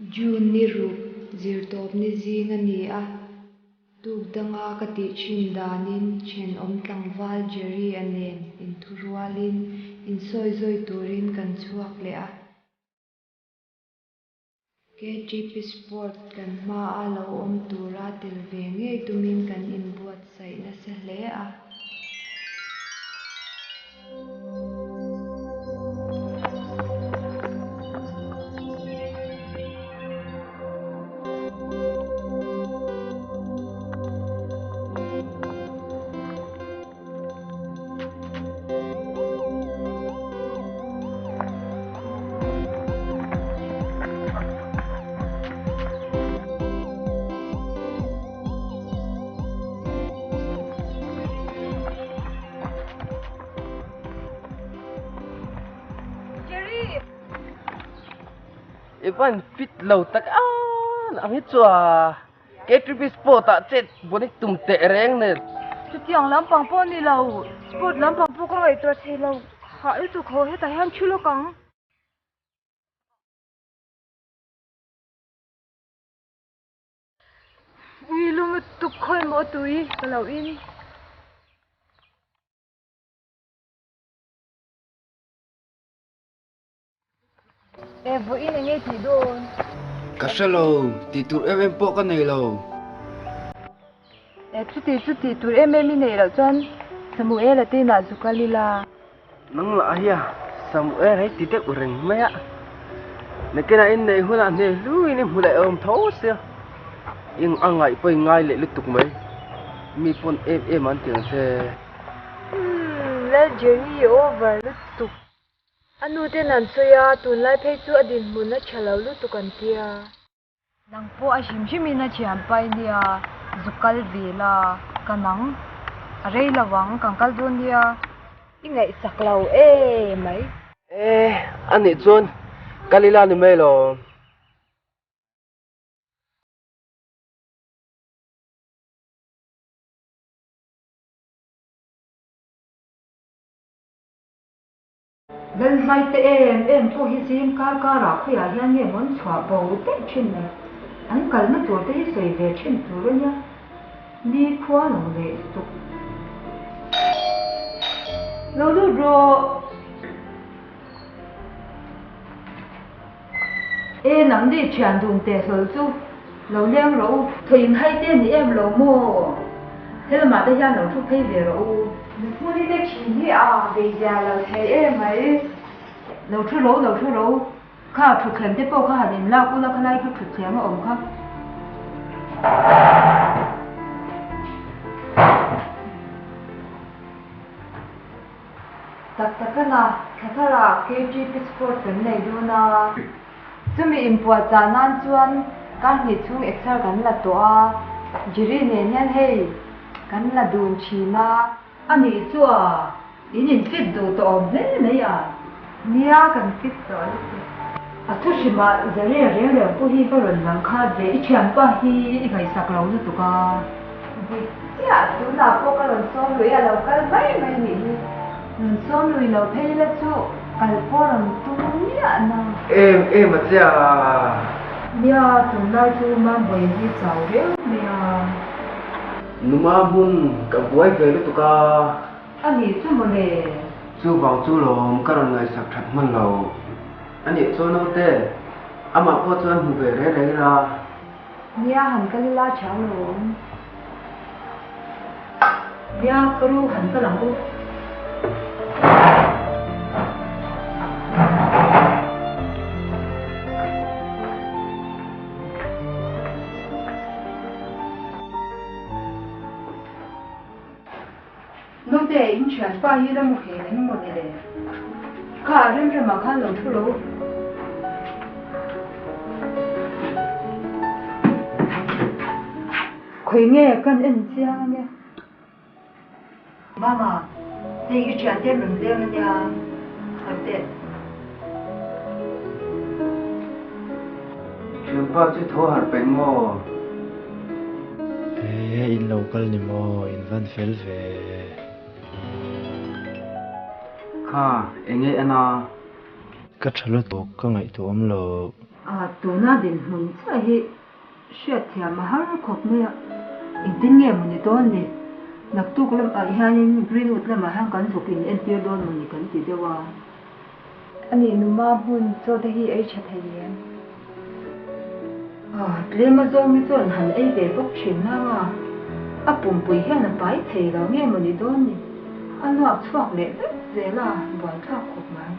June ni ruk zirtawp ni zing a ni a, tuk danga ka tih thin danin thenawm tlangval Jerry-a nen inthurualin insawizawi turin kan chhuak leh a. KTP Sport kan hmaa lo awm tura tel ve ngei tumin kan inbuatsaih nasa hle a. I van fit lo tak an ang hi chu a. KTP sport ah chet bawnik tum teh reng nen. Chutiang lampang pawh ni lo, sport lampang pawh ka ngaihtuah thei lo. Hah lutuk ho hetah hian thu lawk ang. Ui lung lutuk khawi maw tui ka lo in. E vawiin eng nge tih dawn? Ka hre lo, tih tur em em pawh ka nei lo. E chuti chu tih tur em em i neih loh chuan Samuel-a te inah zu kal ila. Nang lah hi a, Samuel hei ti deuh reng mai a. Nakinah in neih hunah hne hluin i hmu leh awm tho sia. Eng a ngaih pawh i ngai leh lutuk mai. Mi pawn em em an ti ang che. Umm, Lal Jerry over lutuk. A nu ten an sawi a, tunlai phei chu a dinhmun a tha lo lutuk an tia. Nang pawh a hrim hrim in a thian pai nia, zu kal ve la, ka nang a rei lo ang, kan kal dawn nia. I ngaihsak lo e mai. E, a nih chuan kal ila ni mai lo. Lalhmai te em em pawh hi zing kar karah khawiah hian nge mawn chhuah bo daih thin ni? An kalna tur te hi sawi ve thin tur a nia. Ni khua lo leh lutuk. Lo lut rawh. E nangni thian dun teh hlawl chu lo leng rawh u. Thawin hai te ni em lo maw? Helamah te hian lo thu phei ve rawh u. Nupui te thin hi a bei zia lo thei em mai. Lo thu ro lo thu ro. Kha thutthleng te pawh kha han in lak ula khalai kha thutthleng a awm kha. Tak tak a na, thla tharah KTP Sport kan nei dawn a. Chumi inpuahchah nan chuan kar hnih chhung exer kan la tawh a, Jerry nen hian hei kan la dun thin a. A nih chu a, in in fit duh tawh awm hle mai a. Nia, kan fit tawh lutuk. A thu hrimah Jerry reng reng pawh hi va rawn lang khat ve, i thianpa hi i ngaihsak lo lutuk a. Dik chiah, tunah pawh ka rawn sawm lui a lo kal mai mai nih hi. Rawn sawm lui lo phei la chu kal pawh rawn tum miah na. Em em a che a. Nia, tunlai chu Mambawi hi chau reuh mai a. Numa hmun ka buai ve lutuk a. A nih chu mawle. Chuvang chu lawm ka rawn ngaihsak that hman lo. A nih chuan naute, amah pawh chuan hmu ve reng reng ila. Nia han kal ila chau lo awm. Nia ka ru han kal ang u. Naute, in thianpa hi la muhil eng maw ni le? Kha Remrema khan lo thu lo. Khawi nge kan en chiang ania. Mama, hei i thiante an rawn leng ania, har teh. Thianpa chu tho harh peng maw? He in lo kal ni maw? In van fel ve. Kha, eng nge en a? Ka tha lutuk, ka ngaihtuah awm lo. A, tuna dinhmun chiah hi hriatthiam a har khawp mai a, engtin nge maw ni dawn ni? Naktuk lamah hianin Greenwood lamah hian kan zuk in entir dawn maw ni kan ti deuh a. A nih numa hmun chaw te hi ei tha thei em? A, tlem a zawng hi chuan han ei ve bawk thin nang a, a pumpui hian a pai thei lo nge maw ni dawn ni? A nuak chhuak leh vek zel a, buaithlak khawp mai.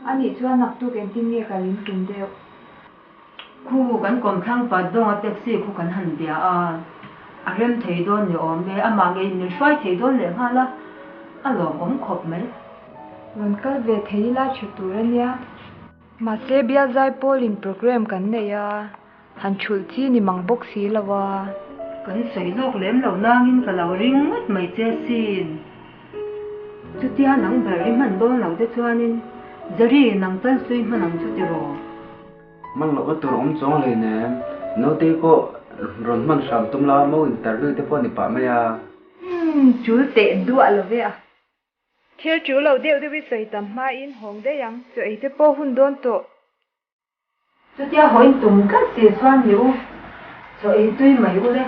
A nih chuan naktuk engtin nge ka lim tum deuh? Khu kan kawmthlang pat dawnga taxi khu kan han bia a, a rem thei dawn ni awm e, amah ngeiin min hruai thei dawn leh nghal a, a lawmawm khawp mai. Rawn kal ve thei ila tha tur a nia. Mahse bial zai pawlin program kan nei a, Han thulh chi ni mang bawk si lo a. Kan sawi lawk lem lo nangin ka lo ring ngawt mai che sin. Chutia nang ber i hman dawn lo te chuanin Jerry nang tal chu i hman ang chu tiraw? Hman lohna tur awm chuang hlei nem. Naute pawh rawn hman hram tum la, mo interview te pawh ni pah mai a. Umm, chul teh duah lo ve a. Thil chul lo deuh deuh i sawi tam hmain hawng daih ang, chaw ei te pawh hun dawn tawh. Chutia hawiin tum tlat si chuan ni u, chaw ei tui mai u le.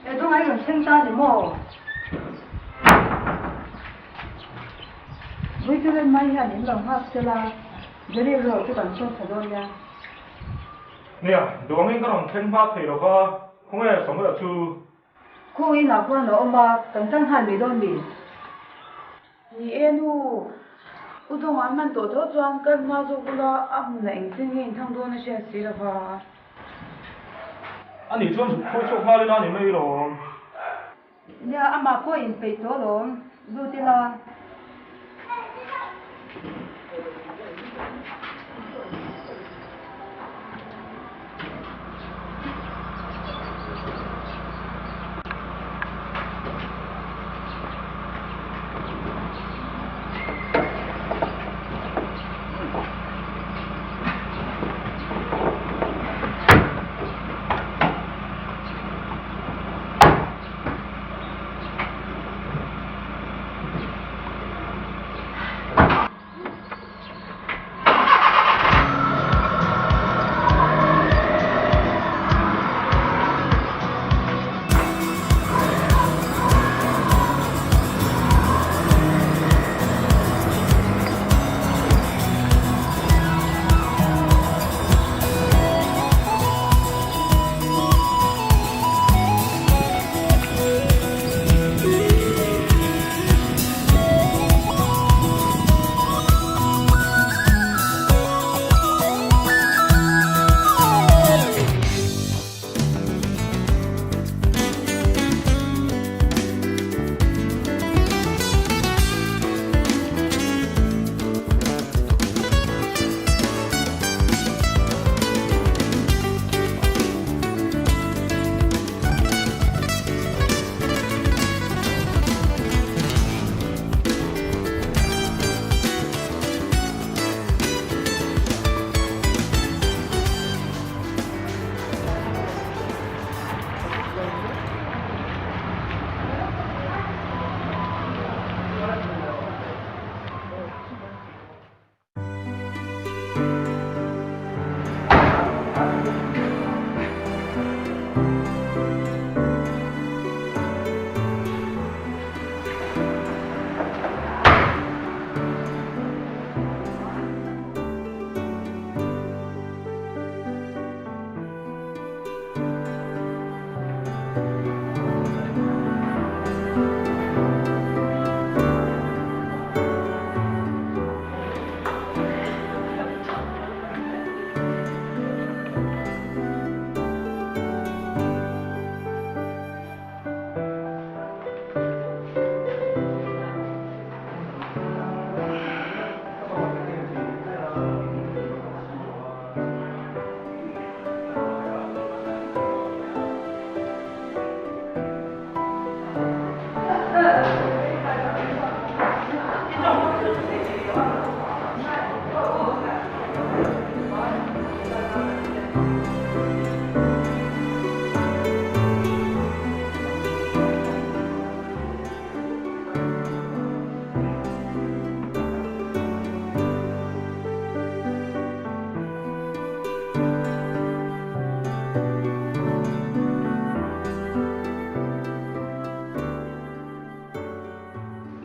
He dawng ai rawn thleng ta ni maw? Vawichalen mai hian in lo nghak sela, Jerry erawh chu kan sawn tha dawn nia. Nia, duangin ka rawn thleng hma thei lo va, khawnge Samuel chu? Khu inah khuan a awm a, kan kal nghal mai dawn mi? Ni e nu, U Dawngah an man tawh tho chuan kal hma zawk bula a hmunah engtin nge inthang dawn a hriat si lo va. A nih chuan zuk khawi chhuak nghal ila ni mai lawm. Nia, amah pawh inpeih tawh lawm, lut ila.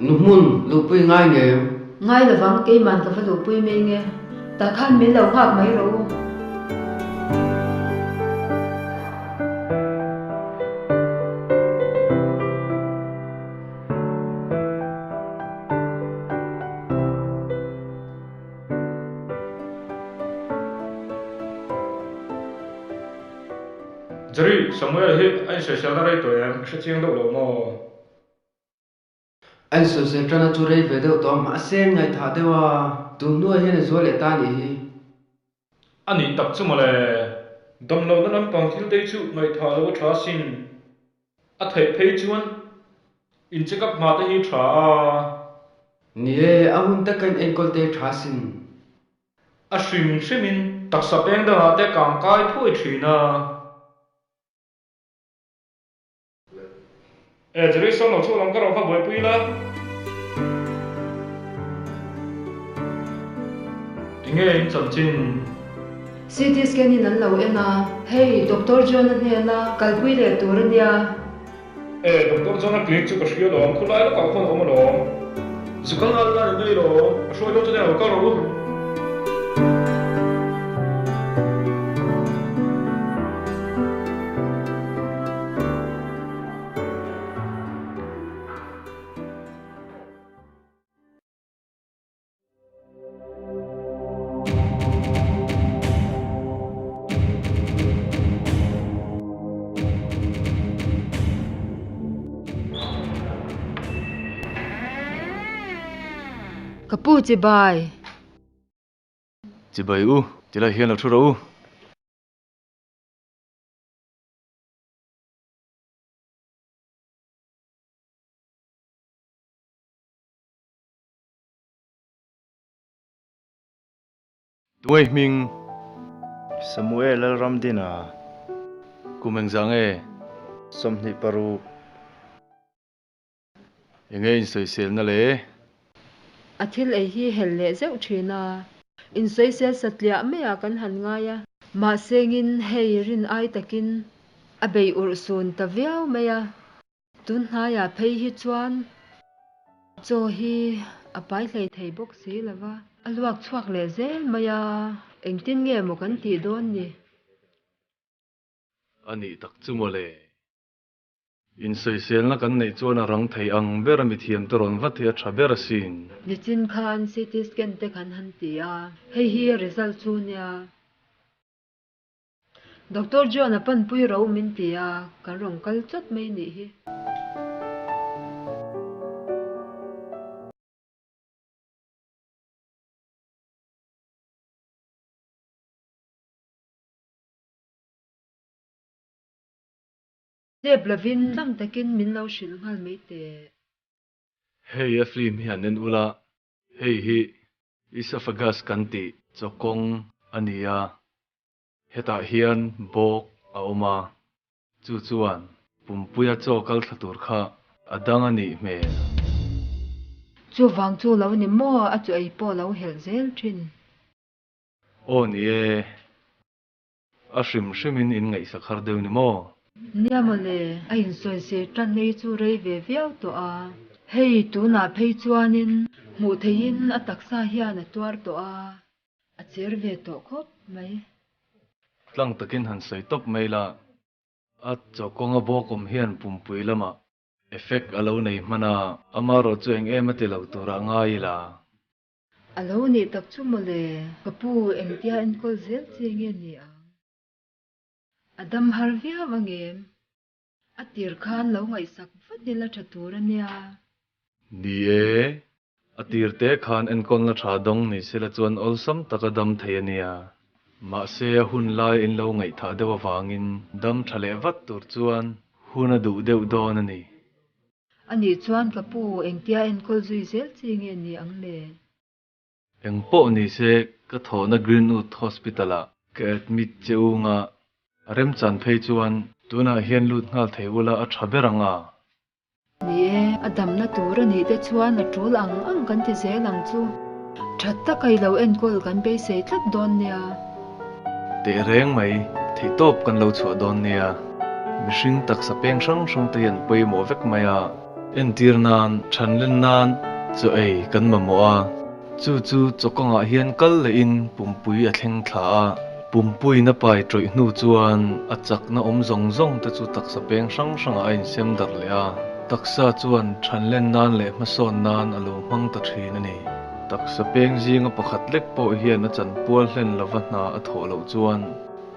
Nu hmun luhpui ngai ngem? Ngai lovang, keiman ka va luhpui mai nge. Tah khan min lo nghak mai rawh u. Jerry, Samuel hi a insawiselna rei tawh em? I hre chiang deuh lo maw? A insawisel tana chu rei ve deuh tawh a, mahse ngaihthah deuh a, tun hnuah hian a zual leh ta a nih hi. A nih tak chu mawle, damlohna lampang thil te chu ngaihthah lo a tha asin. A theih phei chuan in check up hma te hi tha a. Ni e, a hun taka in enkawl te tha asin. A hrim hrimin taksa peng dangah te kang kai thuai thin a. E, Jerry sawn lo chhuak lam ka rawh va buaipui la. Enge in chanchin? CT scan in an lo en a, hei Doctor John-a hnena kalpui leh tur a nia. E, Doctor John-a clinic chu ka hria alawm, khulai lawkah khawn a awm alawm. Zu kal nghal la ni mai alawm, a hruai dawn chu nia lo kal rawh u. Ka pu chibai. Chibai u, tilai hian lo thu rawh u. Tunge hming? Samuel Lalramdina. Kum engzah nge? 26. Enge insawiselna le? A thil ei hi hel leh zeuh thin a. Insawisel satliah maiah kan han ngai a. Mahsengin hei rin ai takin a bei urh sun ta viau mai a. Tun hnaiah phei hi chuan chaw hi a pai hlei thei bawk si lo va, a luak chhuak leh zel mai a, engtin nge maw kan tih dawn ni? A nih tak chu maw le? Insawiselna kan neih chuan a rang thei ang ber a mithiam te rawn vat hi a tha ber asin. Nichin khan CT scan te kan han ti a, hei hi a result chu nia. Doctor John a panpui ro min ti a, kan rawn kal chawt mai nih hi. Zep lovin tlang takin min lo hrilh nghal mai teh. Hei a film hi an en ula, hei hi Esophagus kan tih chawkawng a ni a, hetah hian bawk a awm a, chu chuan pumpuia chaw kal thla tur kha a dang a nih hmel. Chuvang chu lo ni maw a chu ei pawh lo helh zel thin. Aw ni e, a hrim hrimin in ngaihsak har deuh ni maw? Nia mawle, a insawisir tan ei chu rei ve viau tawh a. Hei tunah phei chuanin hmuh theihin a taksa hian a tuar tawh a, a cher ve tawh khawp mai. Tlang takin han sawi tawp mai la, a chaw kawnga bawk awm hian pumpui lamah effect a lo nei hman a, amarawh chu eng em a ti lo turah ngai ila. A lo nih tak chu mawle, ka pu engtia enkawl zel chi nge ni ang? A dam har viau angem? A tir khan lo ngaihsak vat ila tha tur a nia. Ni e, a tir te khan enkawlna tha dawng ni sela chuan awlsam taka dam thei a nia. Mahse a hun lai in lo ngaihthah deuh avangin dam tha leh vat tur chuan hun a duh deuh dawn a ni. A nih chuan ka pu engtia enkawl zui zel chi nge ni ang le? Eng pawh ni se ka thawhna Greenwood Hospital ah ka admit che u nga, a remchan phei chuan tunah hian lut nghal thei ula a tha ber ang a. Ni e, a damna tur a nih te chuan a tul ang ang kan ti zel ang chu. That taka i lo enkawl kan beisei tlat dawn nia. Tehreng mai, theihtawp kan lo chhuah dawn nia. Mihring taksa peng hrang hrang te hi an pawimawh vek mai a, Entir nan, thanlen nan chaw ei kan mamawh a, chu chu chaw kawngah hian kal lehin pumpui a thleng thla a. Pumpuiin a pai tawih hnu chuan a chakna awm zawng zawng te chu taksa peng hrang hrangah a insem darh leh a, taksa chuan thanlen nan leh hmasawn nan a lo hmang ta thin a ni. Taksa peng zinga pakhat lek pawh hian a chanpual hlen lova hna a thawh loh chuan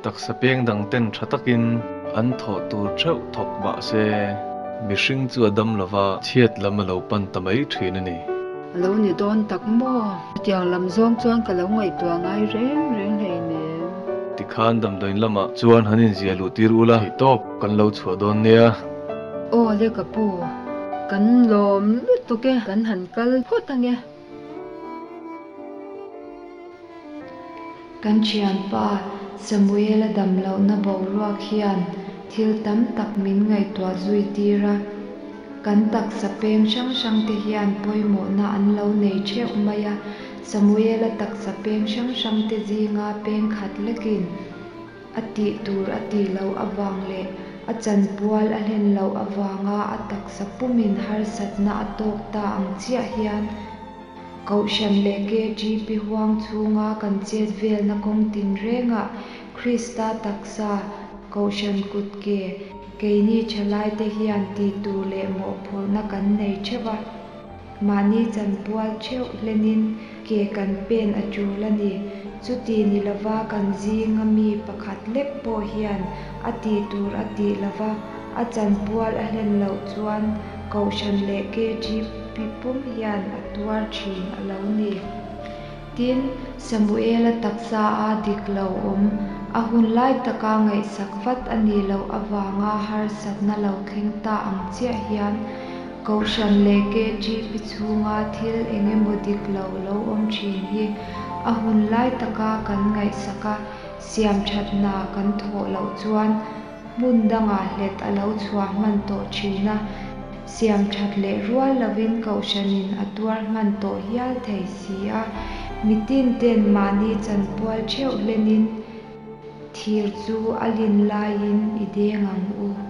taksa peng dang ten tha takin an thawh tur theuh thawk mah se mihring chu a dam lova chhiat lam a lo pan ta mai thin a ni. A lo ni dawn tak maw? Chutiang lam zawng chuan ka lo ngaihtuah ngai reng reng hleinem. Tikhan damdawiin lamah chuan han inziah luh tir ula theihtawp kan lo chhuah dawn nia. Aw le ka pu, kan lawm lutuk e, kan han kal phawt ange. Kan thianpa Samuela damlohna boruak hian thil tam tak min ngaihtuah zui tir a, kan taksa peng hrang hrang te hian pawimawhna an lo nei theuh mai a, Samuela taksa peng hrang hrang te zinga peng khat lekin A tih tur a tih loh avang leh a chanpual a hlen loh avanga a taksa pumin harsatna a tawk ta ang chiah hian Kohhran leh KGP huang chhunga kan chet velna kawng tinrengah Krista taksa, Kohhran kutke, keini thalaite hian tih tur leh mawhphurhna kan nei theuh a. Mahni chanpual theuh hlenin ke kan pen a tul a ni. Chuti ni lova kan zinga mi pakhat lek pawh hian a tih tur a tih lova a chanpual a hlen loh chuan Kohhran leh KGP pum hian a tuar thin a lo ni. Tin, Samuela taksa a dik lo awm, a hun lai taka ngaihsak vat a nih loh avanga harsatna lo thleng ta ang chiah hian Kohhran leh KGP chhunga thil eng emaw dik lo lo awm thin hi a hun lai taka kan ngaihsak a, siam thatna kan thawh loh chuan hmun dangah hlet a lo chhuah hman tawh thin a, siam that leh rual lovin Kohhranin a tuar hman tawh hial thei si a, mitin ten mahni chanpual theuh hlenin thir chu a lin laiin i deng ang u.